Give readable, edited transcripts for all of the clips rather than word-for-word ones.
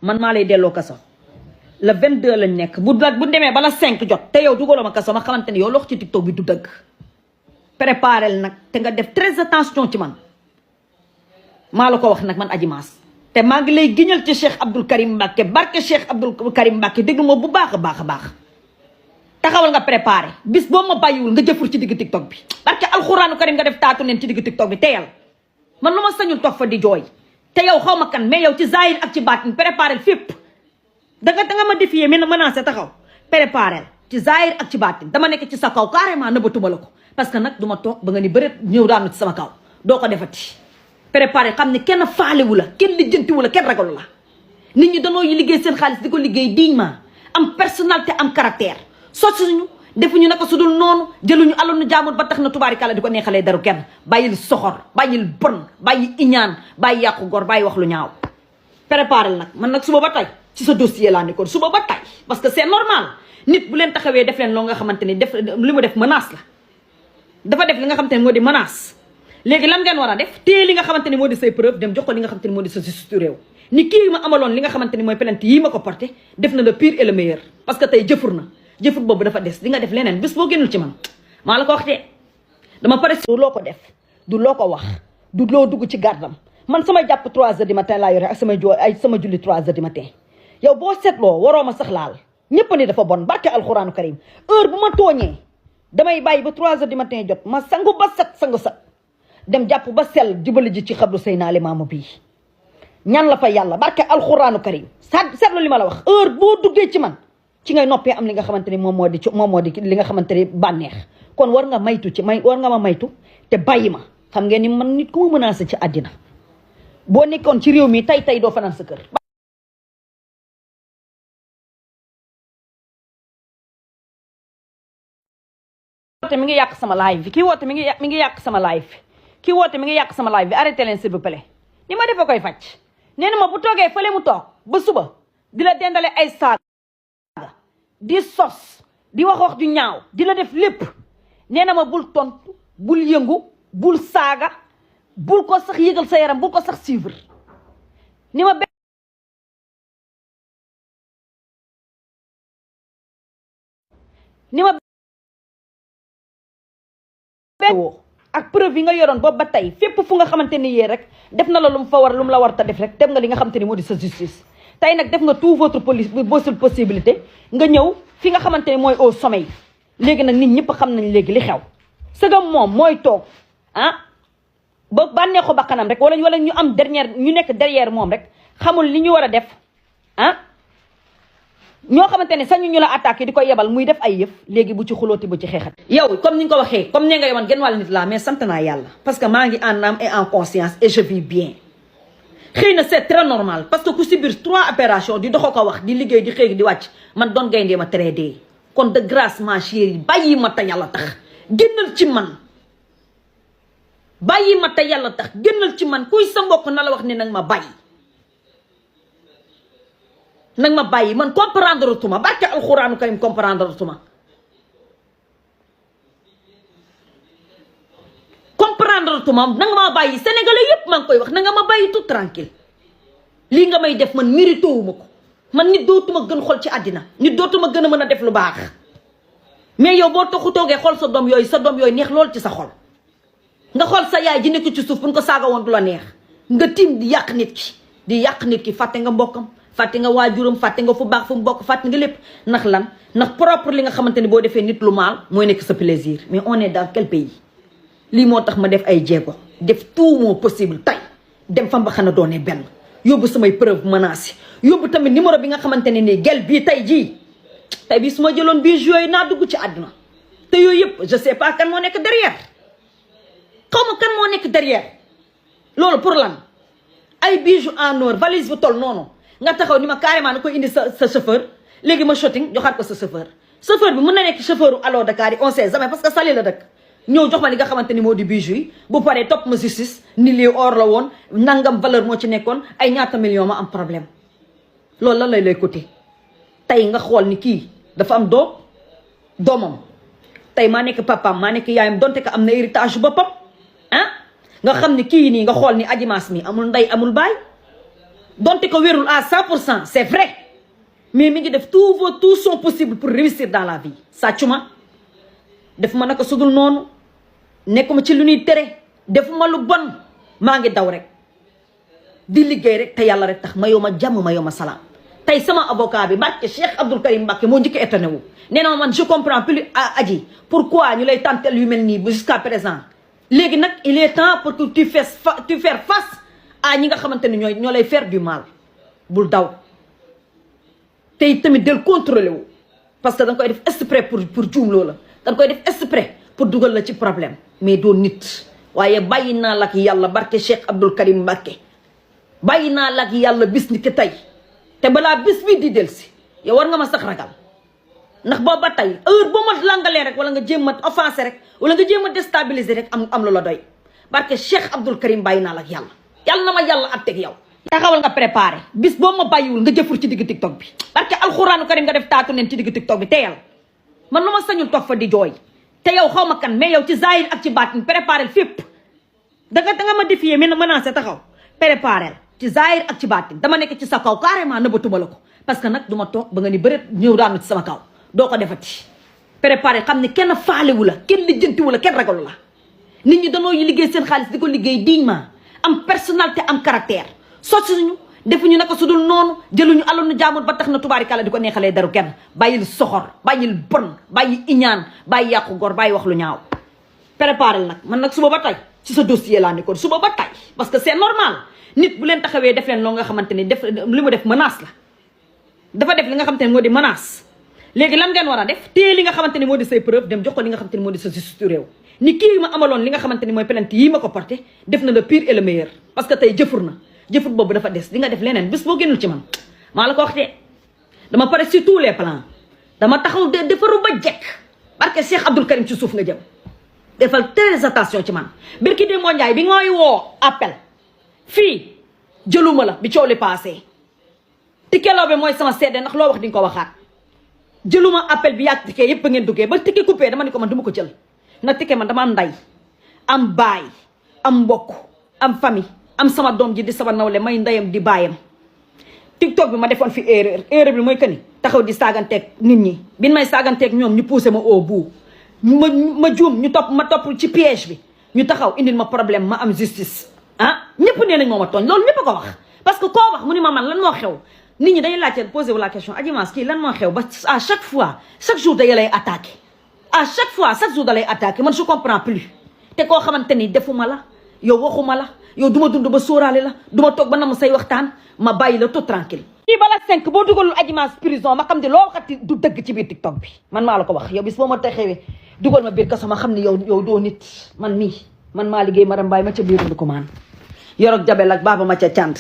man maa lay delloo kaso le 22 lañ nekk bu demee ba la 5 jot te yow dugaloo ma kaso ma xamante ni yow lox ci TikTok bi du dëgg préparel nag te nga def très attention ci man maa la ko wax nag man Adji Mass te maa ngi lay giñal ci Cheikh Abdoul Karim Mbacké barke Cheikh Abdoul Karim Mbacké déglu ma bu baax a baax a baax taxawal nga préparé bis boo ma bàyyiwul nga jëfur ci digg TikTok bi barke alxuraanu karim nga def taatu neen ci digg TikTok bi teyal man lu ma sañul toog fa di jooy te yow xaw ma kan mais yow ci zahir ak ci baatin préparé fépp danga ma défier mais na menacé taxaw préparé ci zahir ak ci baatin dama nekk ci sa kaw carrément nëbbatuma la ko parce que nag du ma toog ba nga ni bëreet ñëw daanu ci sama kaw doo ko defati préparé xam ne kenn faalewu la kenn lijjantiwu la kenn ragalu la nit ñi danoo liggéey seen xaalis di ko liggéey dignement am personnalité am caractère sosuñu defuñu naka su dul noonu jëluñu alunu jaamur ba tax na tubaarikàlla di ko neexalee daru kenn bàyyil soxor bàyyil bon bàyyi iñaan bàyyi yàqu gor bàyyi wax lu ñaaw préparé nag man nag suba ba tey ci sa dossier laa nekkoon suba ba tey parce que c'est normal nit bu leen taxawee def leen loo nga xamante ni def li mu def menace la dafa def li nga xamante ni moo di menace léegi lan ngeen war a def téye li nga xamante ni moo di say preuve dem jox ko li nga xamante ni moo di sa justice réew ni kii ma amaloon li nga xamante ni mooy plainte yii ma ko porté def na le pire et le meilleur parce que tey jëfur na jëfur boobu dafa des di nga def leneen bis boo génnul ci man maa la ko wax de dama pare du loo ko def du loo ko wax du loo dugg ci gardam man sama jàpp 3 heures du matin laa yore ak sama julli 3 heures du matin yow boo seetloo waroo ma sax laal ñëpp ni dafa bon barke alxuraanu karim heure bu ma tooñee damay bàyyi ba 3 heures du matin jot ma sangu ba sangu set dem jàpp ba sell jubali ji ci xabru Seydina Limaamu bii ñaan la fa yàlla barke alxuraanu karim seetlu li ma la wax heure boo duggee ci man ci ngay noppee am li nga xamante ni moom moo di li nga xamante ni bànneex kon war nga maytu war nga ma maytu te bàyyi ma xam ngeen ni man nit ku ma menacé ci àddina boo nekkoon ci réew mi tey doo fanaan sa kër woote mi ngi yàq sama live bi kii woote mi ngi yàq sama live bi kii woote mi ngi yàq sama live bi arrêté leen s'il vous plaît ni ma defa koy fàcc nee na ma bu toogee fële mu toog ba suba di la dendale ay saaga di sos di wax ju ñaaw di la def lépp nee na ma bul tontu bul yëngu bul saaga bul ko sax yëgal sa yaram bul ko sax suivre ni ma woo ak preuve yi nga yoroon boobu ba tey fépp fu nga xamante ni yee rek def na la lu mu la war ta def rek dem nga li nga xamante ni moo di sa justice tey nag def nga tout votre possibilité nga ñëw fi nga xamante ni mooy au sommet léegi nag nit ñëpp xam nañ léegi li xew sëgam moom mooy toog ba bànneexu bakkanam rek wala ñu am ñu nekk derrière moom rek xamul li ñu war a def ñoo xamante ne sañu ñu la attaqué di ko yebal muy def ay yëf léegi bu ci xulooti bu ci xeexat yow comme ni nga ko waxee comme ne nga yoman genn wàll nit laa mais sant naa yàlla parce que maa ngi en âme et en conscience et je vis bien xëy na c'est très normal parce que ku subir 3 opérations di doxo ko wax di liggéey di xëy di wàcc man doon gayndee ma tere dee kon de grâce ma chérie bàyyi ma te yàlla tax génnal ci man bàyyi ma te yàlla tax génnal ci man kuy sa mbokk na la wax ne nag ma bàyyi man comprendre tuma barke alxuraanu karim comprendre tuma nanga ma bàyyi sénégalais yépp maa ngi koy wax nanga ma bàyyi tout tranquille lii nga may def man mérité wu ma ko man nit dootuma gën xol ci àddina nit dootuma gën a mën a def lu baax mais yow boo toogee xool sa doom yooyu neex lool ci sa xol nga xool sa yaay ji nekk ci suuf buñ ko saaga woon du la neex nga tiim di yàq nit ki fàtte nga mbokkam fàtte nga waajuram fàtte nga fu baax fu mu bokk fàtte nga lépp ndax lan ndax propre li nga xamante ni boo defee nit lu maal mooy nekk sa plaisir mais on est dans quel pays lii moo tax ma def ay jéego def tout mon possible tey dem fa mbaxana doone benn yóbbu samay preuve menacé yóbbu tamit numéro bi nga xamante ne nii gel bii tey bii su ma jëloon bii yooyu naa dugg ci àdduna te yooyu yëpp je sais pas kan moo nekk derrière xaw ma kan moo nekk derrière loolu pour lan ay bijoux en or valise bu toll noonu nga taxaw ni ma carrément na koy indi sa chauffeur léegi ma shooting joxaat ko sa chauffeur bi mën na nekk chauffeur u Allo Dakar yi on sait jamais parce que Saly la dëkk ñëw jox ma li nga xamante ni moo di bijoux yi bu paree topp ma justice ni lii or la woon nangam valeur moo ci nekkoon ay ñaata million ma am problème loolu lan lay côté tey nga xool ni kii dafa am doomam tey maa nekk papaam maa nekk yaayam donte ko am na héritage yu boppam nga xam ni kii nii nga xool ni Adji Mass mi amul ndey amul baay donte ko wérul à 100% c'est vrai mais mi ngi def tout son possible pour réussir dans la vie sàccuma defuma naka sudul noonu nekkuma ci lu ñuy tere defuma lu bon maa ngi daw rek di liggéey rek te yàlla rek tax ma yow ma jàmm ma yow ma salaam tey sama avocat bi Mbacke Cheikh Abdoul Karim Mbacke moo njëkk étonné wu nee na man je comprends plus Adji pourquoi ñu lay tàntel yu mel nii jusqu'à présent léegi nag il est temps pour que tu fasses face à ñi nga xamante ne ñoo lay faire du mal bul daw tey tamit del contrôlé wu parce que da nga koy def exprès pour juum loola da nga koy def exprès pour dugal la ci problème mais doo nit waaye bàyyi naa la ak yàlla barke Cheikh Abdoul Karim Mbacke bàyyi naa la ak yàlla bis ni ki tey te balaa bis bii di delsi yow war nga ma sax ragal ndax boobu ba tey heure boo ma langalee rek wala nga jéem a offensé rek wala nga jéem a déstabiliser rek am lu la doy barke Cheikh Abdoul Karim bàyyi naa la ak yàlla na ma yàlla atteeg yow taxawal nga préparé bis boo ma bàyyiwul nga jëfur ci digg TikTok bi barke alxuraanu karim nga def taatu neen ci digg TikTok bi teyal man lu ma sañul toog fa di jooy te yow xaw ma kan mais yow ci zahir ak ci baatin préparé fépp da nga ma défier mais menacé taxaw préparé ci zahir ak ci baatin dama nekk ci sa kaw carrément nëbbatuma la ko parce que nag du ma toog ba nga ni bëreet ñëw daanu ci sama kaw doo ko defati préparé xam ne kenn faalewu la kenn lijjantiwu la kenn ragalu la nit ñi danoo yi liggéey seen xaalis di ko liggéey dignement am personnalité am caractère sotsuñu defuñu naka su dul noonu jëluñu alal nu jaamul ba tax na tubaarikàlla di ko neexalee daru kenn bàyyil soxor bàyyil bon bàyyi iñaan bàyyi yàqu gor bàyyi wax lu ñaaw préparé nag man nag suba ba tey ci sa dossier laa nekkoon suba ba tey parce que c'est normal nit bu leen taxawee def leen loo nga xamante ni def li mu def menace la dafa def li nga xamante ni moo di menace léegi lan ngeen war a def téye li nga xamante ni moo di say preuve dem jox ko li nga xamante ni moo di sa justice réew ni kii ma amaloon li nga xamante ni mooy plainte yii ma ko porté def na le pire et le meilleur parce que tey jëfur na jëfur boobu dafa des di nga def leneen bis boo génnul ci man maa la ko wax de dama pare sur tous les plans dama taxaw de defaru ba jekk parce que Cheikh Abdoul Karim ci suuf nga jëm defal très attention ci man birki dee moo njaay bi ngay woo appel fii jëluma la bi coow li passé Tické Laobé mooy sama seede ndax loo wax di nga ko waxaat jëluma appel bi yàgg Tické yépp ngeen duggee ba Tické coupé dama ni ko man duma ko jël na Tické man dama am nday am baay am mbokk am famille am sama doom ji di sama nawle may ndeyam di baayam TikTok bi ma defoon fi erreur bi mooy que ni taxaw di saaganteeg nit ñi bin may saaganteeg ñoom ñu poussé ma au bout ma juum ñu ma topp ci piège bi ñu taxaw indil ma problème ma am justice ah ñëpp nee nañ moo ma tooñ loolu ñëpp a ko wax parce que koo wax mu ni ma man lan moo xew nit ñi dañuy laajte posé wu la question Adji Mass kii lan moo xew ba à chaque fois chaque jour day lay attaqué à chaque fois chaque jour da lay attaqué man je comprends plus te koo xamante ni defuma la yow waxuma la yow duma dund ba sóoraale la duma toog ba nam say waxtaan ma bàyyi la tout tranquille kii bala 5 boo dugalul Adji Mass prison ma xam ne loo waxati du dëgg ci biir TikTok bi man maa la ko wax yow bis boo ma taxawee dugal ma biir kaso ma xam ne yow doo nit man mii man maa liggéey madame Mbaye ma ca biir ko maan yorog jabel ak baaba ma ca cant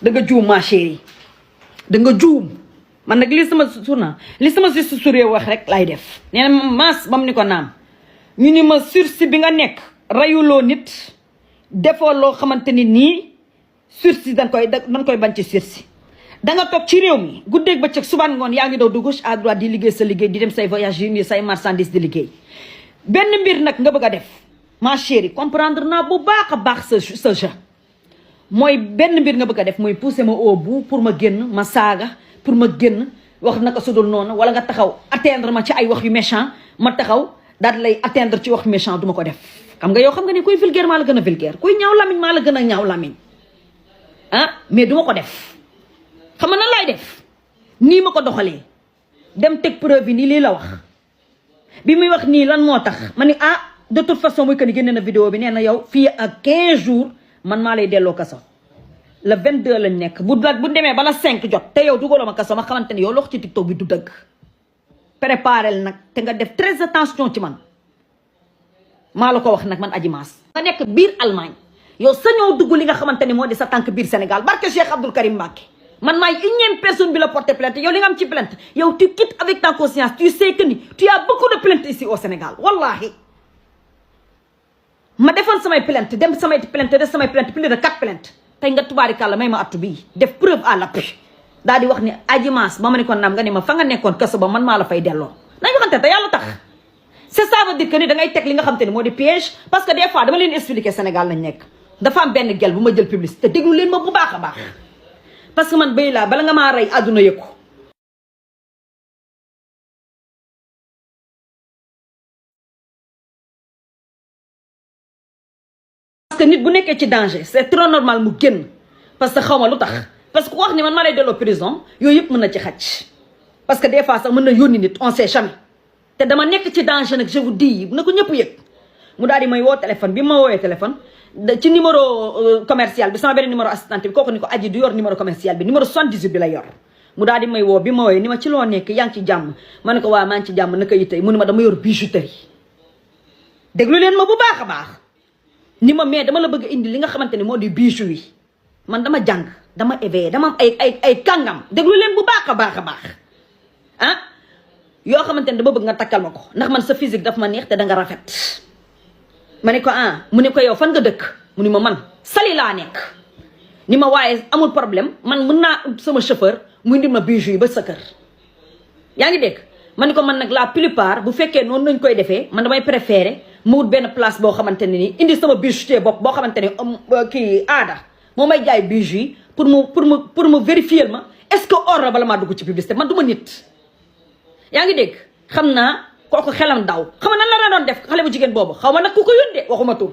da nga juum ma chérie da nga juum man nag li sama surna li sama justice su réew wax rek lay def nee na Mass bam ni ko naam ñu ni ma sursis bi nga nekk rayuloo nit defoo loo xamante ni nii sursis dañ koy bañ ci sursis da nga toog ci réew mi guddeeg bëccëg subaan ngoon yaa ngi daw de gauche à droite di liggéey sa liggéey di dem say voyage yu nii say marchandise di liggéey benn mbir nag nga bëgg a def ma chérie comprendre naa bu baax a baax sa jeu mooy benn mbir nga bëgg a def mooy pousser ma au bout pour ma génn ma saaga pour ma génn wax naka sudul noonu wala nga taxaw atteindre ma ci ay wax yu méchant ma taxaw daal lay atteindre ci wax méchant du ma ko def xam nga yow xam nga ni kuy vulgaire maa la gën a vulgaire kuy ñaaw lamiñ maa la gën a ñaaw lamiñ ah mais du ma ko def xam nga nan laay def nii ma ko doxalee dem teg preuve yi nii lii la wax bi muy wax nii lan moo tax ma ni de toute façon muy que ni génne na vidéo bi nee na yow fii ak 15 jours man maa lay delloo kaso le 22 lañ nekk bu demee bala 5 jot te yow dugaloo ma kaso ma xamante ni yow lox ci TikTok bi du dëgg préparel nag te nga def très attention ci man maa la ko wax nag man Adji Mass nga nekk biir Allemagne yow sañoo dugg li nga xamante ni moo di sa tànk biir Sénégal barke Cheikh Abdoul Karim Mbacké man maay unième personne bi la porté plainte yow li nga am ci plainte yow tu quittes avec ta conscience tu sais que ni tu as beaucoup de plaintes ici au Sénégal wallahi ma defoon samay plainte dem samay plainte def samay plainte plus de 4 plaintes tey nga tubaarikàlla may ma attu bii def preuve à l'appui daal di wax ni Adji Mass ba ma ne ko naam nga ni ma fa nga nekkoon kaso ba man maa la fay delloo nañu waxante te yàlla tax c'est ça veut dire que ni da ngay teg li nga xam te ni moo di piège parce que des fois dama leen expliquer Sénégal lañ nekk dafa am benn gel bu ma jël publicité déglu leen ma bu baax a baax parce que man béy laa bala nga maa rey àdduna yëg ko. parce que nit bu nekkee ci danger c'est trop normal mu génn parce que xaw ma lu tax parce que ku wax ni man maa lay delloo prison yooyu yëpp mën na ci xaj parce que des fois sax mën na yónni nit on sait jamais te dama nekk ci danger nag je vous dis na ko ñëpp yëg mu daal di may woo téléphone bi ma woowee téléphone ci numéro commercial bi sama benn numéro assistante bi kooku ni ko aji du yor numéro commercial bi numéro 78 bi la yor mu daal di may woo bi ma woowee ni ma ci loo nekk yaa ngi ci jàmm ma ne ko waa maa ngi ci jàmm naka yittey mu ne ma dama yor bijouterie déglu leen ma bu baax a baax ni ma mais dama la bëgg indi li nga xamante ne moo di bijou yi man dama jàng dama éveillé dama am ay kàngam déglu leen bu baax a baax a baax ah yoo xamante ne dama bëgg nga takkal ma ko ndax man sa physique daf ma neex te da nga rafet ma ne ko ah mu ne ko yow fan nga dëkk mu ni ma man Saly laa nekk ni ma waaye amul problème man mën naa sama chauffeur muy indi ma bijou yi ba sa kër yaa ngi dégg ma ne ko man nag la plupart bu fekkee noonu lañ koy defee man damay préféré mu wut benn place boo xamante ne nii indi sama bijoutier bopp boo xamante ne kii aada moo may jaay bijou yi pour mu vérifier ma est-ce que or la bala maa dugg ci publicité man du ma nit yaa ngi dégg xam naa kooku xelam daw xam nga nan la doon def xale bu jigéen boobu xaw ma nag ku ko yónnee waxuma tur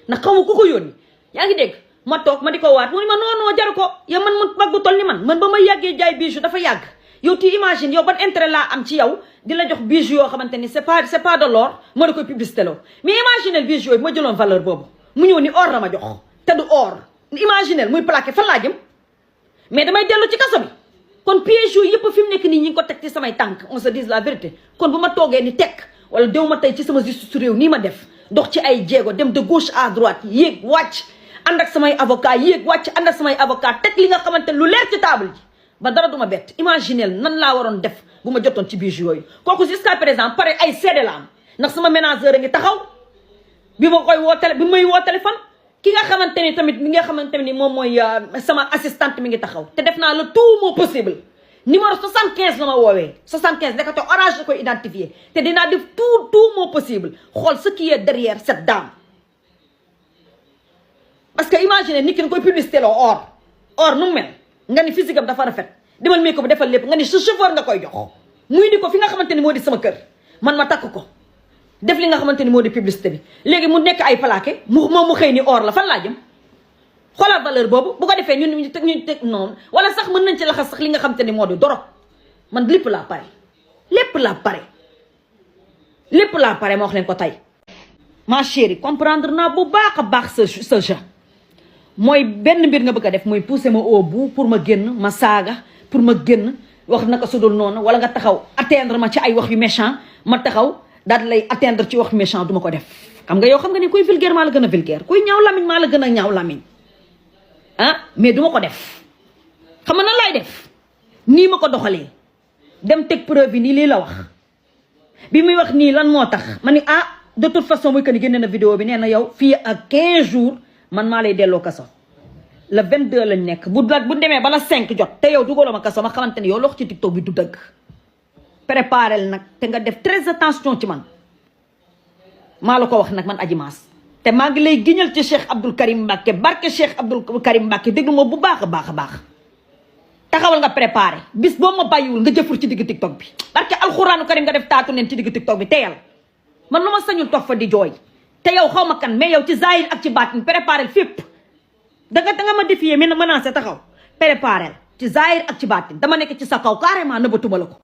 ndax xaw ma ku ko yónni yaa ngi dégg ma toog ma di ko waat mu ni ma non jaru ko yow man mu baggu toll ni man ba ma yàggee jaay bijou dafa yàgg yow tu imagine yow ban intérêt laa am ci yow di la jox bijou yoo xamante ni c'est pas de l'or moo da koy publicité loo mais imaginel bijou yooyu bu ma jëloon valeur boobu mu ñëw ni or la ma jox te du or imaginel muy plaqué fan laa jëm mais damay dellu ci kaso bi kon piège yooyu yëpp fi mu nekk nii ñi ngi ko teg ci samay tànk on se dise la vérité kon bu ma toogee ni teg wala déw ma tey ci sama justice réew nii ma def dox ci ay jéego dem de gauche à droite yéeg wàcc ànd ak samay avocat yéeg wàcc ànd ak samay avocat teg li nga xamante lu leer ci table ji ba dara duma bett imaginel nan laa waroon def bu ma jotoon ci bijou yooyu kooku jusqu'à présent pare ay seede la am ndax sama ménageur a ngi taxaw bi ma koy bi may woo téléphone ki nga xamante ni tamit mi nga xamante ni moom mooy sama assistante mi ngi taxaw te def naa le tout mon possible numéro 75 la ma woowee 75 ndekete orange la koy identifier te dinaa def tout mon possible xool ce qui est derrière cette dame parce que imagine nit ki nga koy publicité loo or nu mu mel nga ni physique am dafa rafet demal mi ko bu defal lépp nga ni sa chauffeur nga koy jox muy di ko fi nga xamante ni moo di sama kër man ma takk ko def li nga xamante ni moo di publicité bi léegi mu nekk ay plaqué moom mu xëy ni or la fan laa jëm xoolal valeur boobu bu ko defee ñu teg noonu wala sax mën nañ ci laxas sax li nga xamante ni moo di dorog man lépp laa pare ma wax leen ko tey ma chérie comprendre naa bu baax a baax sa jeu mooy benn mbir nga bëgg a def mooy pousser ma au bout pour ma génn ma saaga pour ma génn wax naka sudul noonu wala nga taxaw atteindre ma ci ay wax yu méchant ma taxaw daal lay atteindre ci wax yu méchant du ma ko def xam nga yow xam nga ni kuy vulgaire maa la gën a vulgaire kuy ñaaw lamiñ maa la gën a ñaaw lamiñ ah mais du ma ko def xam nga nan lay def nii ma ko doxalee dem teg preuve yi nii lii la wax bi muy wax nii lan moo tax ma ni de toute façon muy que ni génne na vidéo bi nee na yow fii ak 15 jours man maa lay delloo kaso le 22 lañ nekk bu demee bala 5 jot te yow dugaloo ma kaso ma xamante ni yow lox ci TikTok bi du dëgg préparel nag te nga def très attention ci man maa la ko wax nag man Adji Mass te maa ngi lay giñal ci Cheikh Abdoul Karim Mbacké barke Cheikh Abdoul Karim Mbacké déglu ma bu baax a baax a baax taxawal nga préparé bis boo ma bàyyiwul nga jëfur ci digg TikTok bi barke alxuraanu karim nga def taatu neen ci digg TikTok bi teyal man lu ma sañul toog fa di jooy te yow xaw ma kan mais yow ci zahir ak ci baatin préparé fépp da nga ma défier mais menacé taxaw préparé ci zahir ak ci baatin dama nekk ci sa kaw carrément nëbbatuma la ko